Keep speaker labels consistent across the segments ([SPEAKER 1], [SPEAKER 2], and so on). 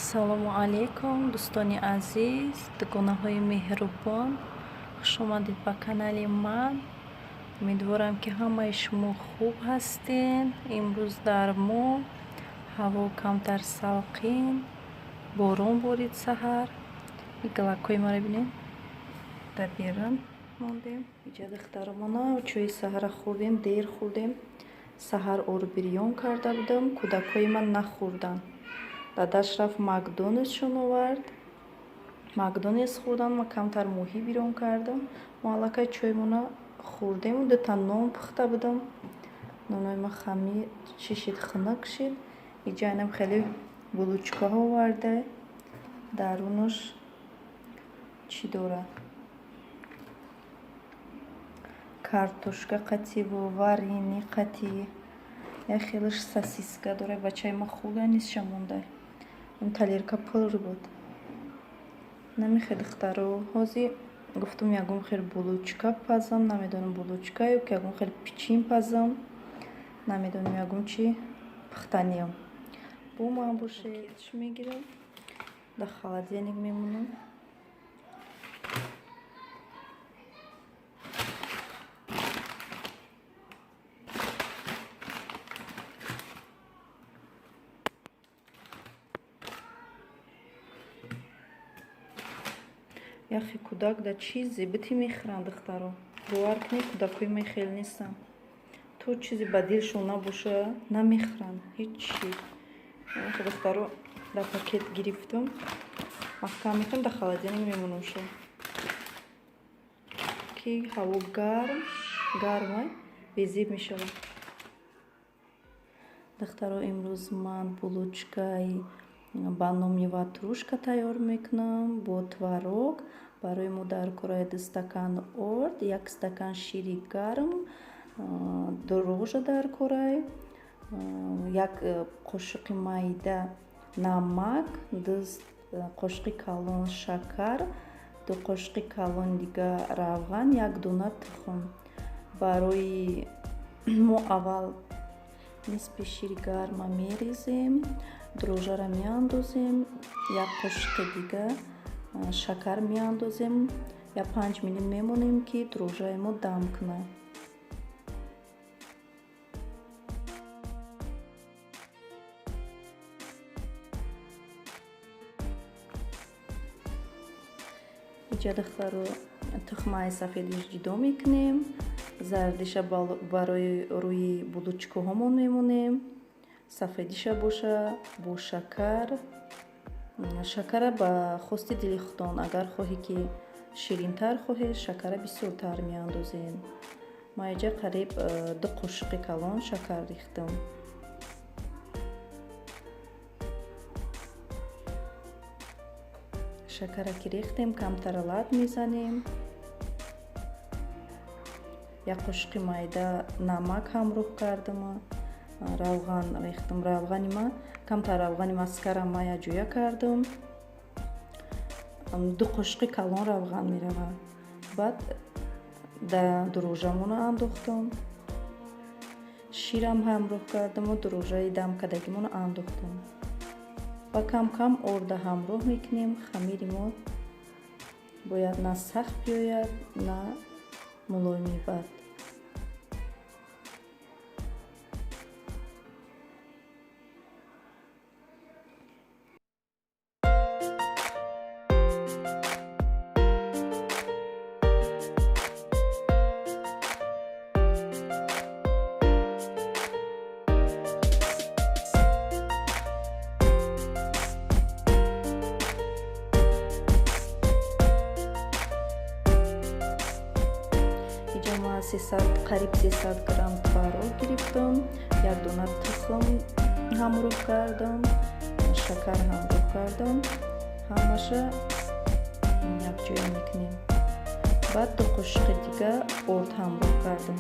[SPEAKER 1] Ассалому алайкум, дӯстони азиз, дугонаҳои меҳрубон. Хуш омадед ба канали ман. Умедворам, ки ҳамаи шумо хуб ҳастед. Имрӯз дар мо ҳаво камтар салқин, борон борид саҳар. Игалакҳои маро бинед. Дар берун мондем. Иҷа духтаромона чои саҳара хӯрдем, дер хӯрдем. Саҳар орбирён карда будам, кӯдакҳои ман нахӯрданд. Дадаш рафт Макдональдсшон овард. Макдональдс хӯрдан, ман камтар моҳӣ бирён кардам. Мо аллакай чоймона хӯрдему дута нон пухта будам. Нонои ман хамир чӣ шид, хунук шид. Иҷа инам хеле булочкаҳо оварда. Дарунаш чӣ дорад? Картошка қативу варенье қатӣ. Як хелаш сосиска дорад. Бачаи ман хӯрда нисша монда. Он тарелка пур буд. Намехе духтаро. Ҳозир гуфтум ягон хел булочка пазам, намедонам булочка ё ки ягон хел пичин пазам. Намедонам ягон чӣ пухтаниям. Бо ман бошед, мегирам. Дар холодильник мемонам. Яхе кӯдак да чизе бити мехӯранд, духтаро. Бовар кунед, кӯдакҳои ман хеле нестанд. То чизе ба дилшон набоша, намехӯранд. Ҳечи. Духтаро, дар пакет гирифтам. Маҳкам мекунам, дар холодильник мемонамшо. Ки ҳаво гарм, гармай, безеб мешавад. Духтаро, имрӯз ман булочкаи ба номи ватрушка тайёр мекунам бо творог. Барои мо дар кораи 2 стакан орд, 1 стакан шири гарм, дрожжа дар корай, 1 қошиқи майда намак, 2 қошиқи калон шакар, 2 қошиқи калон дига равған, 1 дона тухм. Барои мо аввал нисфи шири гарма мерезем, дрожжаро меандозем, 1 қошиқи дига шакар меандозем, я 5 минут мемонем, ки дрожжаи мо дам кунад. Иҷа, духтаро, тухмаи сафедиш ҷудо мекунем, зардиша барои рӯи булочкаҳомон мемонем, сафедиша боша бо шакар. Шакара ба хости дили худтон, агар хоҳӣ ки ширинтар хоҳед, шакара бисёртар меандозем. Ман иҷа қариб 2 қошиқи калон шакар рехтам. Шакара ки рехтем, камтар лат мезанем. 1 қошиқи майда намак ҳамроҳ кардам, равған рехтам. Равғани ма камтар равғани маскара ма якҷоя кардам. 2 қошиқи калон равған меравад. Баъд дрожжамонро андохтам. Ширам ҳамроҳ кардаму дрожжаи дамкардагимонро андохтам. Ва кам-кам орда ҳамроҳ мекунем. Хамири мо бояд на сахт биёяд, на мулоими бад. Қариб 300 грамм творог гирифтам, 1 дона тухм ҳамроҳ кардам, шакар ҳамроҳ кардам. Ҳамаша якҷоя мекунем. Баъд 2 қошиқи дига орд ҳамроҳ кардам.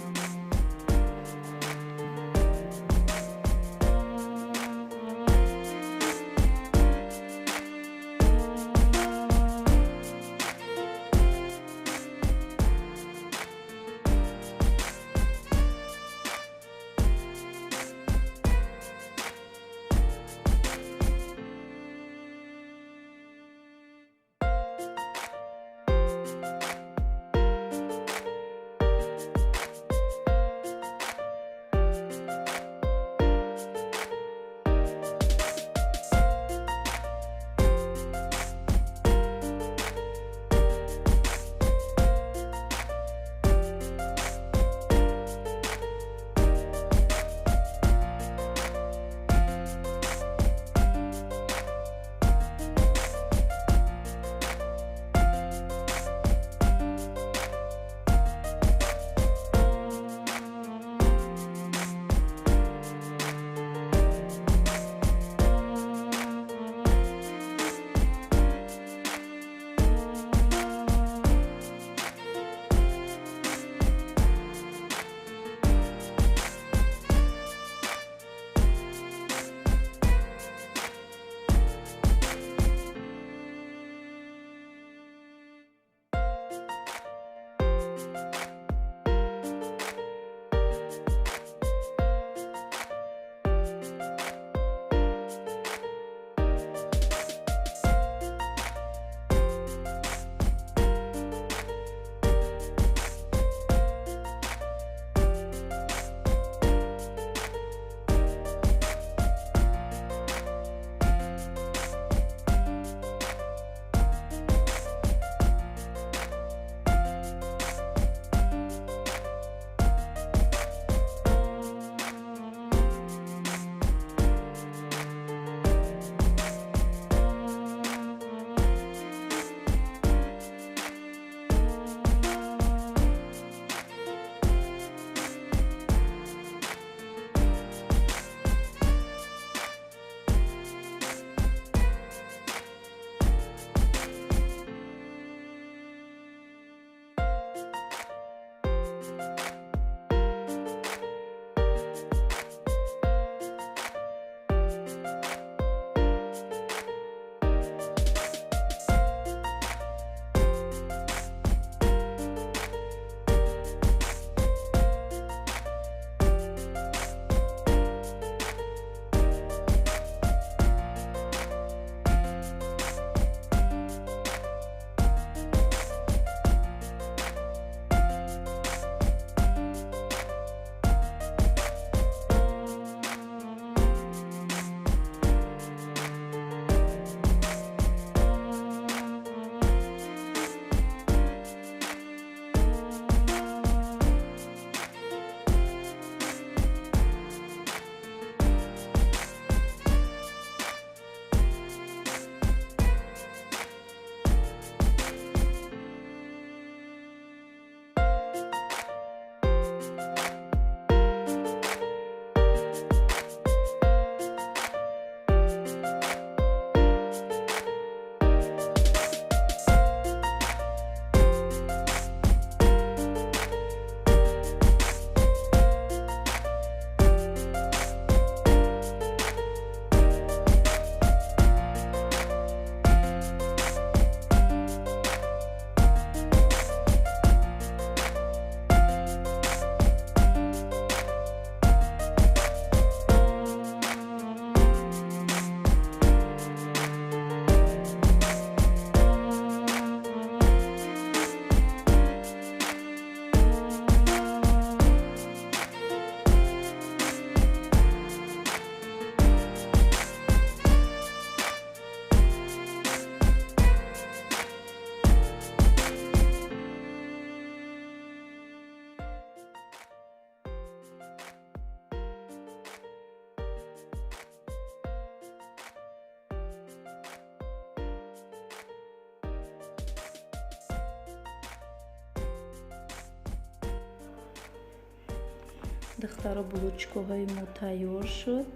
[SPEAKER 1] Духтаро, булочкаҳои мо тайёр шуд.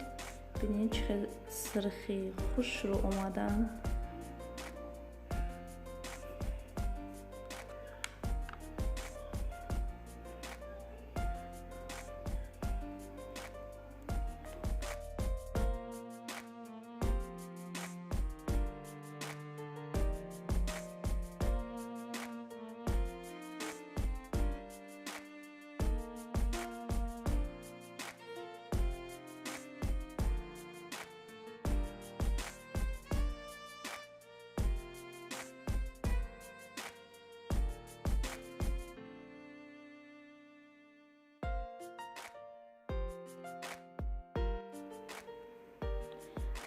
[SPEAKER 1] Бинед, чӣ хел сирхи хушрӯ омаданд.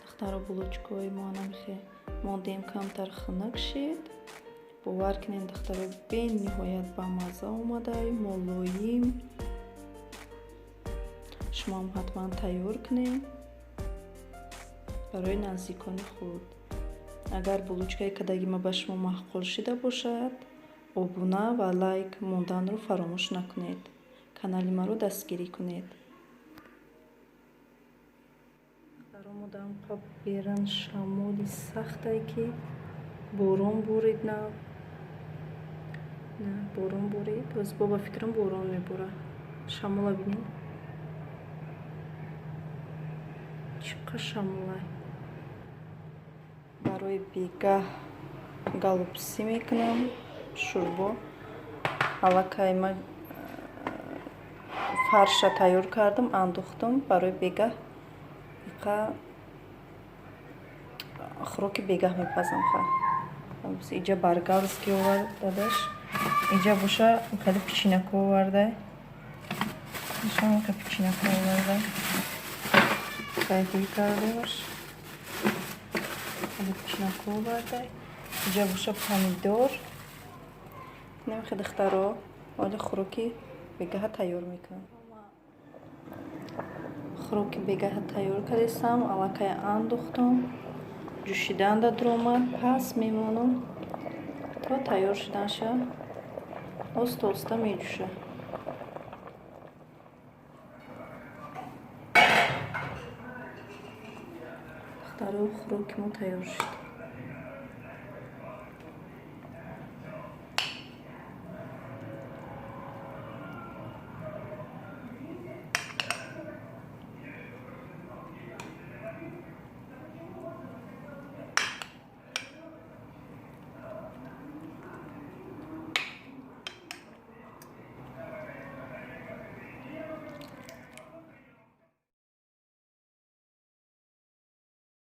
[SPEAKER 1] Духтаро, булочкаҳои мо анамихе мондем, камтар хунук шид. Бовар кунед, духтаро, бениҳоят бамазза омадай, мулоим. Шумоам ҳатман тайёр кунед барои наздикони худ. Агар булочкаи кадаги ма ба шумо маъқул шида бошад, обуна ва лайк монданро фаромӯш накунед. Канали маро дастгирӣ кунед. Омодам беран, шамоли сахтае, ки борон бурид. На, борон бурид. Боз бо ба фикрам, борон мебора. Шамола бинед, чӣ қадр шамолай. Барои бегаҳ голубцы мекунам, шӯрбо. Аллакай ма фарша тайёр кардам, андохтам барои бегаҳ. Иқа хӯроки бегаҳ мепазам. Ха, иҷа баргалски овард дадаш, иҷа боша хеле печенька оварда, печенька оварда, кайфӣ кардемаш. Хеле печенька оварда, иҷа боша помидор. Намехе, духтаро, оли хӯроки бегаҳа тайёр мекунам. Хӯроки бегаҳа тайёр кардесам, аллакай андохтам, ҷӯшиданда дуромад. Пас мемонам то тайёр шуданша, оста оста меҷӯша. Духтаро, хӯроки мо тайёр шуд.